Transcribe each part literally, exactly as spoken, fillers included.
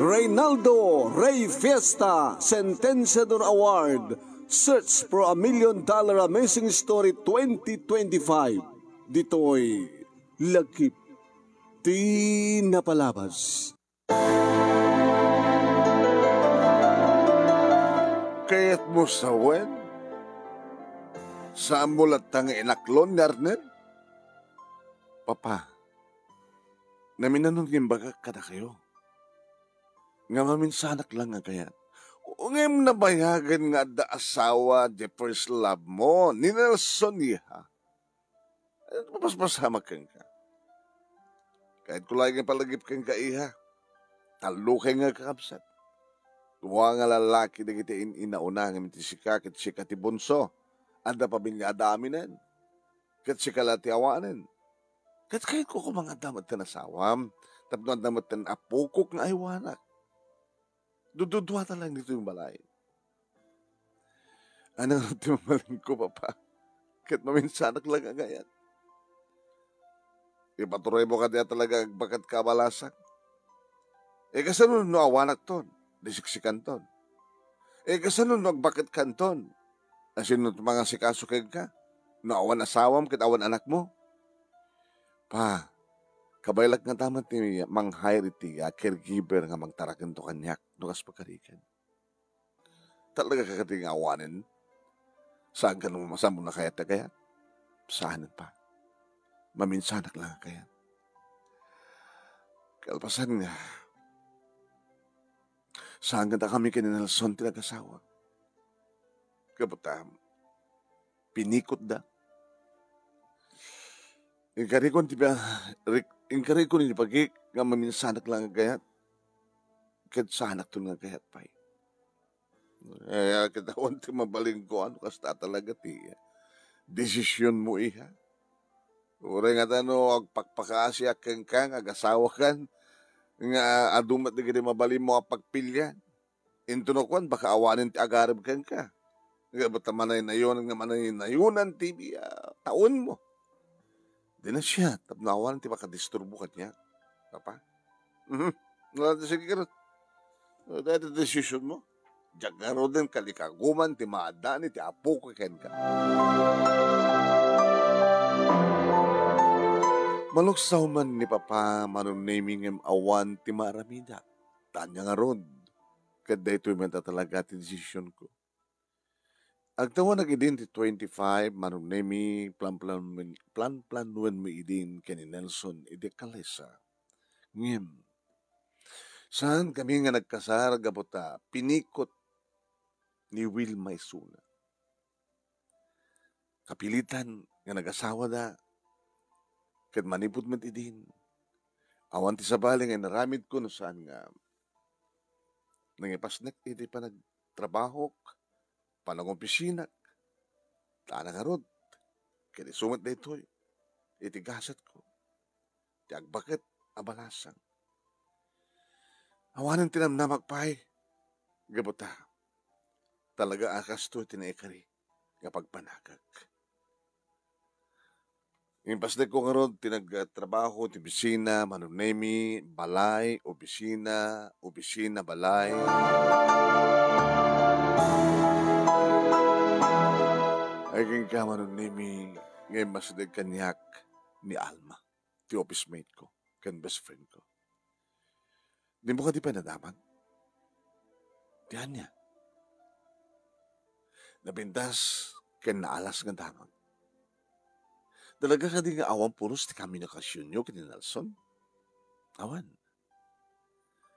Reynaldo Rey Fiesta Sentenciador Award, Search for a Million Dollar Amazing Story twenty twenty-five. Ditoy Lagip ti Napalabas. Kayatmo sawen? Saanmo latta nga inaklon ni Arnel? Papa, naminanon nga imbagak kadakayo nga maminsanak lang nga kayat. Ngem nabayagen nga adda asawa, the first love mo, ni Nelson, iha. Mapaspasamak kenka. Kayatko laeng nga ipalagip kenka, iha. Tallokay nga kakabsat. Dua nga lalaki dagiti in-inauna ngem iti sika, ket sika ti bunso. Adda pamilia a daminen. Ket sika la ti awanen. Ket kayatko koma nga adda metten asawam, tapno adda metten apokok nga aywanak. Dududuata lang ditoy balay. Ania ngarud ti mabalinko, Papa? Ket maminsanak lang nga kayat. Ipaturaymo kadi a talaga agbaket ka a balasang? E, kasano no awanakton, disiksikanton? E, kasano no agbaketkanton? Asino ti mangasikaso kenka no awan asawam ket awan anakmo? Pa, kabaelak ngata met ti mang-hire iti, ah, caregiver nga mangtarakento kaniak no kas pagarigan. Talaga ka kadi nga awanen? Saan ka no masanmo na kayat nga kayat? Saanen, Pa. Maminsanak lang nga kayat. Kalpasan nga, saan nga kami ken ni Nelson ti nagasawa. Kabutam, pinikotda. Inkarikon ti ba-, rik-, inkarikon ni bagik nga maminsanak lang nga kayat. Ket saanakton nga kayat pay. Eh, ket awan ti mabalinko, ano, kasta talaga ti desisionmo, iha. Uray ngata no agpakpakaasiak kenka nga agasawakan, nga adu met dagiti mabalinmo a pagpilian. Intono kuan, baka awanen ti agarem kenka. Nga basta manaynayon, nga manaynayonan ti, ah, tawenmo. Di na siya, tapno awanen ti makadisturbo kaniak. Papa? Mhm. No, sige, garud. No, dayta ti desisionmo. Diak ngaruden kalikaguman ti maadani ti apok kenka. Maluksaw man ni Papa Mano Nemi ngem awan ti maaramidak. Tanya ngarud, ket daytoy met a talaga ti desisionko. Agtawanak idin ti twenty-five, Mano Nemi, planplan-, planplanuenmi idin ken ni Nelson idi kalesa. Ngem, saan kami nga nagkasar gapu ta pinikot ni Wilma isuna. Kapilitan nga nagasawada, ket manipud met idin, awan ti sabali nga inaramidko no saan nga nangipasnek iti panagtrabahok, panangopisina, ta ngarud, ket isu met daytoy iti gasetko, ti agbaket a balasang. Awanen ti namnamak pay, gapu ta talaga a kastoy ti naikari nga pagpanagak. Impasdekko ngarud ti nagtrabaho ti opisina, Mano Nemi, balay, opisina, opisina, balay. Ay, kenka, Mano Nemi, nga immasdek kaniak ni Alma, ti office mate ko, ken best friend ko. Dimo kadi pay nadamag? Ti ania? Napintas ken naalas nga damag. Talaga kadi nga awan pulos ti komunikasionyo ken ni Nelson? Awan.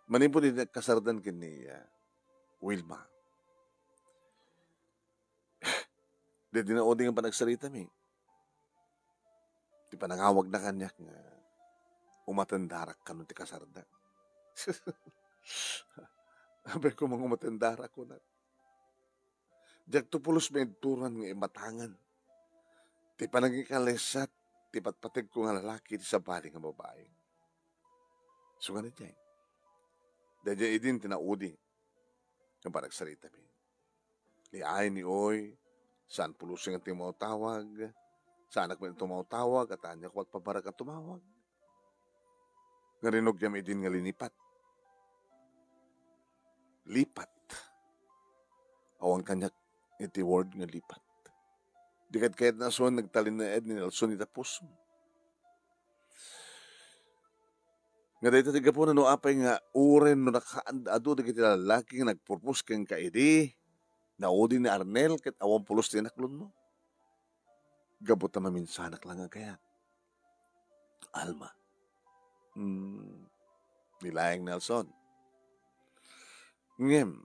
Manipud idi nagkasardan ken ni, ah, Wilma. Daydi naudi nga panagsaritami. Ti panangawagna kaniak nga umatendarak kano ti kasarda. Abay, koma nga umatendarak, kunak. Diakto pulos maidturan nga imatangan ti panangikalesat ti patpategko nga lalaki iti sabali nga babai. Isu nga daydiay. Daydiay idin ti naudi nga panagsaritami. Ni ay, ni oy, saan pulos nga ti mawtawag, saanak met tumawtawag, a taniak pagpabarek a tumawag. Nga rinugiam idin nga linipat. Lipat. Awan kaniak iti word nga lipat. Di kad kayat nga asuan nagtalinaed ni Nelson ita pusom. Nga dayta ti gapuna no apay nga uray no nakaad-adu dagiti lalaki nga nagpropose kenka idi, naudi ni Arnel ket awan pulos ti inaklonmo. Gapu ta maminsanak la nga kayat. Alma. Hmm, ni laeng Nelson. Ngem,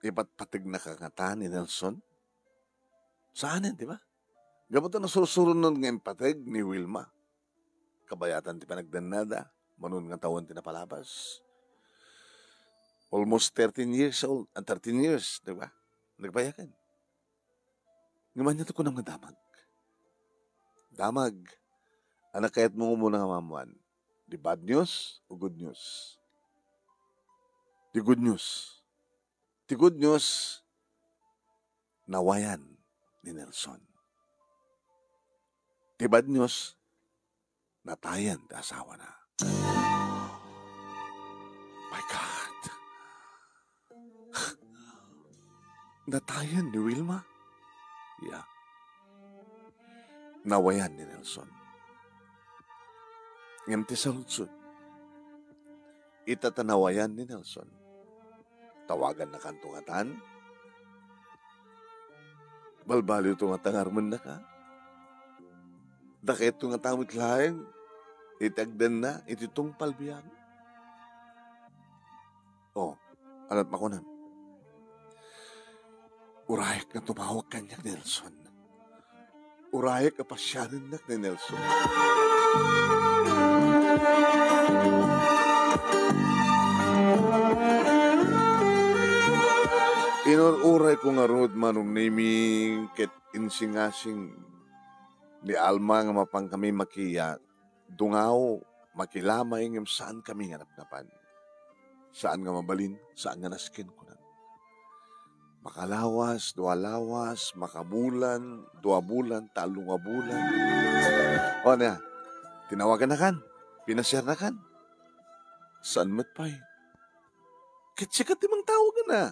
ipatpategnaka ngata ni Nelson? Saanen, di ba? Gapu ta nasursuronen nga impateg ni Wilma. Kabayatan ti panagdannada, manun nga tawen ti napalabas. Almost thirteen years old, ah, thirteen years, di ba? Nagbayagan. Ngem ania ti kunam nga damag? Damag, a kayatmo umuna nga maammuan, di bad news o good news? Di good news. Ti good news, nawayan ni Nelson. Ti bad news, natayen ti asawana. My God! Natayen ni Wilma? Yeah. Nawayan ni Nelson. Ngem ti saludsod, ita ta nawayan ni Nelson, tawagannakanto ngatan? Balbaliwto ngata nga armennaka? Dakayto ngata met laeng iti agdanna iti tungpal biag? O, ania't makunam? Urayek nga tumawag kaniak ni Nelson. Urayek a pasianennak ni Nelson. Inur-urayko ngarud, Manong Nemy, ket insingasing ni Alma nga mapankami makiya-, dungaw, makilamay, ngem saankami nga napnapan. Saan nga mabalin, saan nga nasken, kunak. Makalawas, dua lawas, makabulan, dua bulan, tallo nga bulan. O, ania? Tinawagannakan? Pinasiarnakan? Saan met pay? Ket sika ti mangtawag na.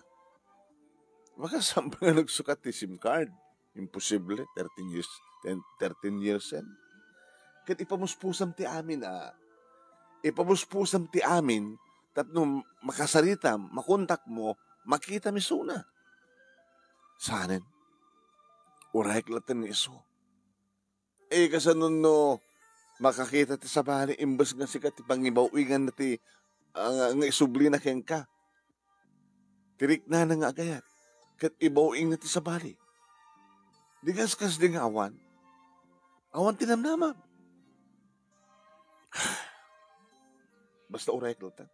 Makasam nga nagsukat ti SIM card. Imposible, thirteen years, ten, thirteen years yan. Ket ipamuspusam ti amin, a. Ipamuspusam ti amin, tapno makasaritam, makontakmo, makitam isuna. Saanen? Urayek latta nga isu. E, kasano no makakita ti sabali, imbes nga sika ti pangibaw-inganna ti, a, nga, nga isublina kenka? Ti riknana nga agayat, ket ibaw-ingna ti sabali. Di kas-, kasdi nga awan. Awan ti namnamam. Basta urayek latta.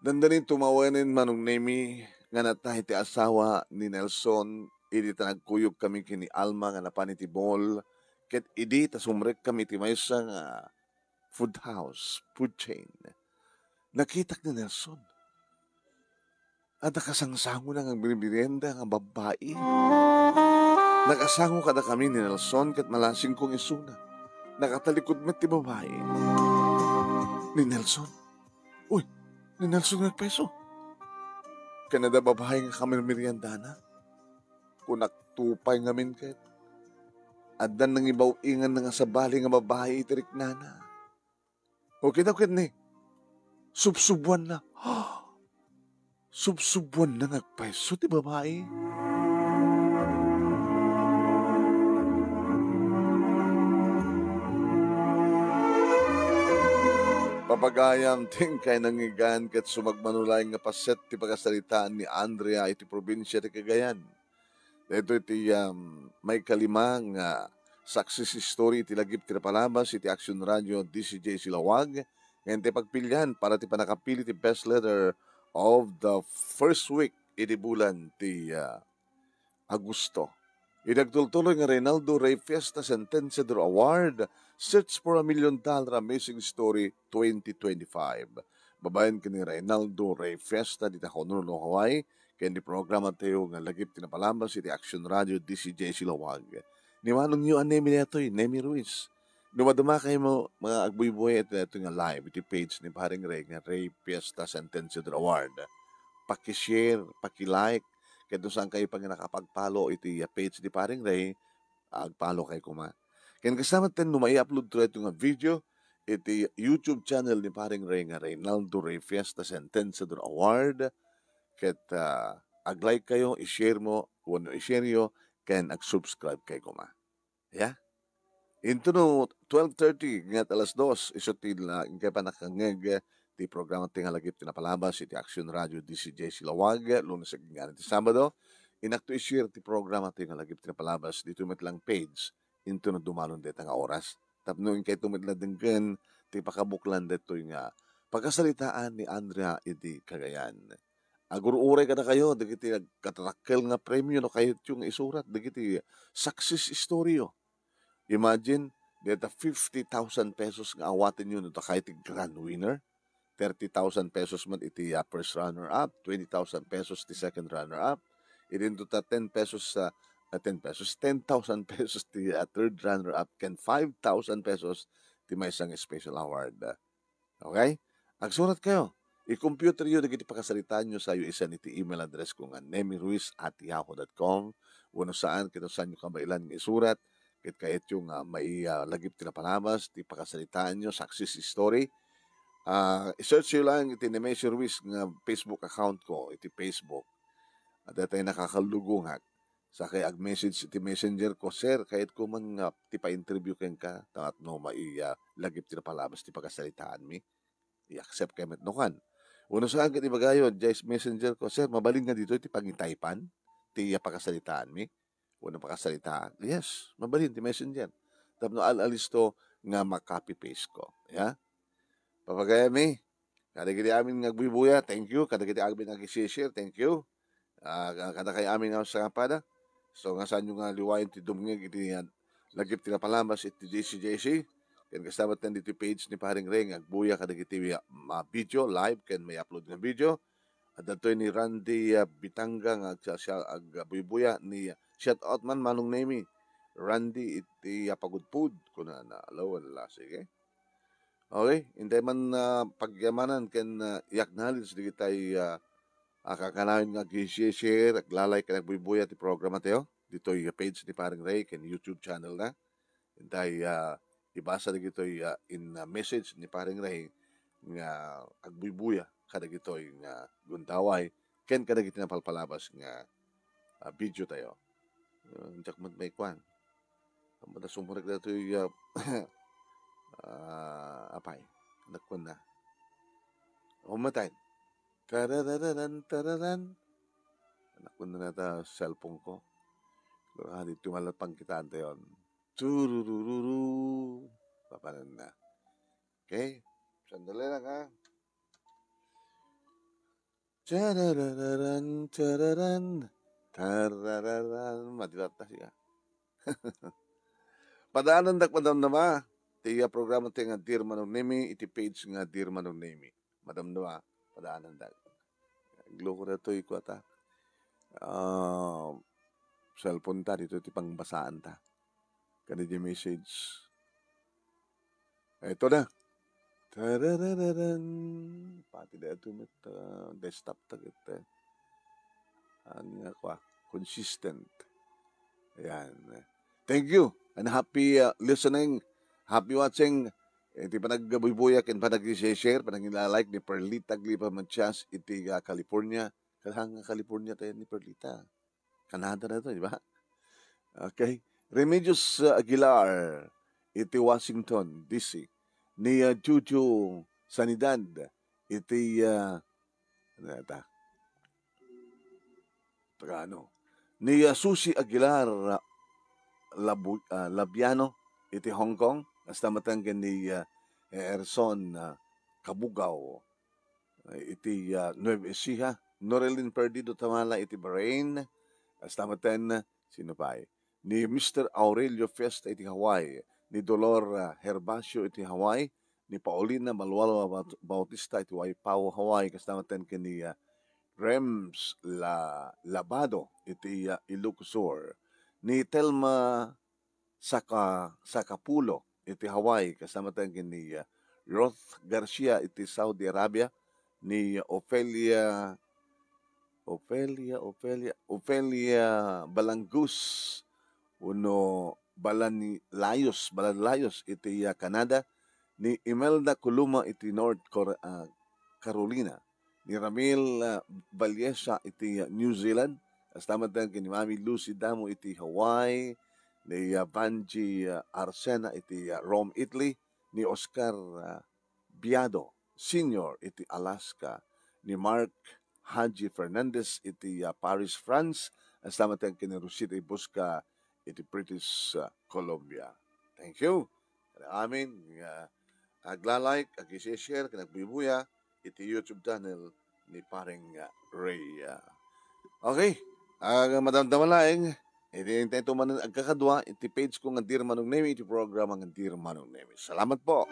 Dandanin tumawanen, Manong Nemy, nga natay ti asawa ni Nelson, idi ta nagkuyogkami ken ni Alma nga napan iti Bohol, ket idi ta sumrekkami iti maysa nga food house, food chain. Nakitak ni Nelson. Adda kasangsangona nga agbirbirienda nga babbai. Nakasango kadakami ni Nelson ket malasingko nga isuna. Nakatalikod met ti babai. Ni Nelson. Uy, ni Nelson nga agpayso. Ken adda babai nga kamirmiriendana. Kunak to pay ngamin ket addan nangibaw-inganna nga sabali nga babai iti riknana. O, kitaw ketdi, subsubuanna. Subsubuanna nga agpayso ti babai. Papagayam, ti inkay nangngegan ket sumagmamano laeng nga paset ti pakasaritaan ni Andrea iti probinsia ti Cagayan. Daytoy ti, um, maikalima nga success story iti lagip ti napalabas iti Action Radio D C J Silawag, nga intay pagpilian para ti pannakapili ti best letter of the first week iti bulan ti, ah, Agosto. Idi agtultuloy nga Reynaldo Rey Fiesta Sentenciador Award, Search for a Million Dollar Amazing Story twenty twenty-five. Babaen ken ni Reynaldo Rey Fiesta dita Honolulu, Hawaii, ken ti programatayo nga lagip ti napalabas iti Action Radio D C J Silawag. Ni manongyo a Nemy daytoy, Nemy Ruiz. No maduma kayo mo, mga agbuybuya, iti, iti nga live, iti page ni Paring Ray, nga Ray Fiesta Sentenciador Award. Paki-share, paki-like, ket no saan kayo pang nakapag-follow iti, ah, page ni Paring Ray, agpalo kay kuma. Ken kasta met ten no mai-upload to ito nga video iti YouTube channel ni Paring Ray nga Reynaldo Ray Fiesta Sentenciador Award. Ket, ah, ag-like kayo, i-share mo, wenno i-share yo, ken ag-subscribe kay kuma. Ya? Into no twelve thirty, nget alas dos, isu ti la, inkay panakangngeg ti programa ti nga lagip ti napalabas iti Action Radio D C J C Lawag, Lunes agingga iti Sabado. Inakto i-share ti programa ti nga lagip ti napalabas ditoy met lang page into no dumalon deta nga oras. Tapno inkay tumit la denggen ti pakabuklan detoy nga pakasaritaan ni Andrea idi Cagayan. Agur-uray kadakayo dagiti agkatatakkel nga premio no kayatyo nga isurat dagiti success story yo. Imagine, deta fifty thousand pesos nga awatenyo no dakay ti grand winner. Thirty thousand pesos man iti, ah, first runner-up, twenty thousand pesos ti second runner-up, idin ta ten pesos, ah, ah, ten pesos, ten thousand pesos ti, ah, third runner-up, ken five thousand pesos ti maysa nga special award. Okay? Agsurat kayo. I-computer yo dagiti pakasaritaanyo sayo isan iti email address ko nga nemiruiz at yahoo dot com. Wenno saan, ket no saanyo kabaelan nga isurat, ket kayatyo nga mai-, ah, lagip ti napalabas, ti pakasaritaanyo, success story. Ah, i-search yo lang iti Nemesio Ruiz nga Facebook account ko, iti Facebook. At daytay nakakalugongak. Sakay ag-message iti messenger ko, "Sir, kayatko man nga ti pa-interview kenka, tapno mai-, ah, lagip ti napalabas ti pakasaritaanmi." I-accept kay met no kan. Wenno saan ket ibagayo, diay messenger ko, "Sir, mabalin nga ditoy ti pangitaypan ti, ah, pakasaritaanmi?" Wenno pakasaritaan. Yes, mabalin ti messenger. Tapno al-alisto nga ma-copy paste ko. Ya? Papagayami, kadagiti amin nga agbuybuya, thank you. Kadagiti amin nga ag-share, thank you. Ah, ka-, kadakay amin nga sapada. So, nga saanyo nga liwayen ti dumngeg iti, ah, lagip ti napalabas iti D C J C. Ken kasta met ditoy page ni Paring Ray nga agbuya kadagiti, ah, ma-, video live ken mai-upload nga video. Adda toy ni Randy, ah, Bitanga nga agsa-, agbubuya ni, ah, shout out man, Manong Nemi. Randy iti, ah, Pagudpud, kunana. Ala, wala, sige. Okay, intay man, ah, pagyamanan ken, ah, i-acknowledge dagitay, ah, ah, kakanayon nga ag-share, aglalay ken agbuybuya ti programa tayo. Ditoy, ah, page ni Paring Ray ken YouTube channel na. Intay, ah, ibasa dagitoy, ah, in, ah, message ni Paring Ray nga agbuybuya kadagitoy nga gundaway ken kadagiti napalpalabas nga, ah, video tayo. Ah, diak met maikuan. Ammada sumurek datoy, ah, ah, apay, nakuan na. Umatay. Tarararan, tararan. Nakuan na ta cellphone ko. Pero, ah, dito malat pangkitaan tayo. Tururururu. Papanan na. Okay? Sandali lang, ha? Tarararan, tararan. Tarararan. Madilat na siya. Padaanan dak madamdama. Ti, ah, programa ti nga Dear Manong Nemi, iti page nga Dear Manong Nemi. Madamdama, padaanan dak. Gloko na to, ikuata. Ah, cellphone ta, dito ti pangbasaan ta. Kani di message. Ito na. Tarararan. Pati da ito met, ah, desktop ta kita. Ang, ah, kwa, consistent. Ayan. Thank you and happy, ah, listening. Happy watching. Iti panagbuybuyag ken panag-share, panagila-like ni Perlita Aglipa Matias iti, ah, California. Kadahang nga California tayo ni Perlita. Canada na to, di ba? Okay. Remedios, ah, Aguilar iti Washington, D C. Ni, ah, Juju Sanidad iti, ah, ano yata? Taga ano? Ni, ah, Susi Aguilar, ah, Labu-, ah, Labiano iti Hong Kong. Hasta met ken ni, ah, Erson, ah, Kabugaw, ah, iti, ah, Nueva Ecija. Norelin Perdido Tamala iti Bahrain. Hasta met, sino pay? Ni Mister Aurelio Fiesta iti Hawaii. Ni Dolor, ah, Herbacio iti Hawaii. Ni Paulina Malualo Baut-, Bautista iti Waipahu, Hawaii. Hasta met ken ni, ah, Rems La-, Labado iti, ah, Ilocos Sur. Ni Telma Saka-, Sakapulo iti Hawaii, kasama tayo ni, ah, Roth Garcia iti Saudi Arabia, ni Ofelia, Ofelia, Ofelia, Ofelia Balangus, uno Balani-, Layos, Balanlayos iti, ah, Canada, ni Imelda Columa iti North Cor-, ah, Carolina, ni Ramil, ah, Vallesa iti, ah, New Zealand, kasta met ken ni Mami Lucy Damo iti Hawaii, ni, ah, Vanji, ah, Arsena iti, ah, Rome, Italy, ni Oscar, ah, Biado Senior iti Alaska, ni Mark Haji Fernandez iti, ah, Paris, France, kasta met ken ni Rosita Ibusca iti British, ah, Columbia. Thank you. Kada amin nga agla-like, ag-share, ken agbuybuya iti YouTube channel ni Pareng, ah, Ray. Ah. Okay. Ag madamdama laeng, iti intay to man agkakadua iti page ko nga Dear Manong Nemi, iti programa nga Dear Manong Nemi. Salamat po.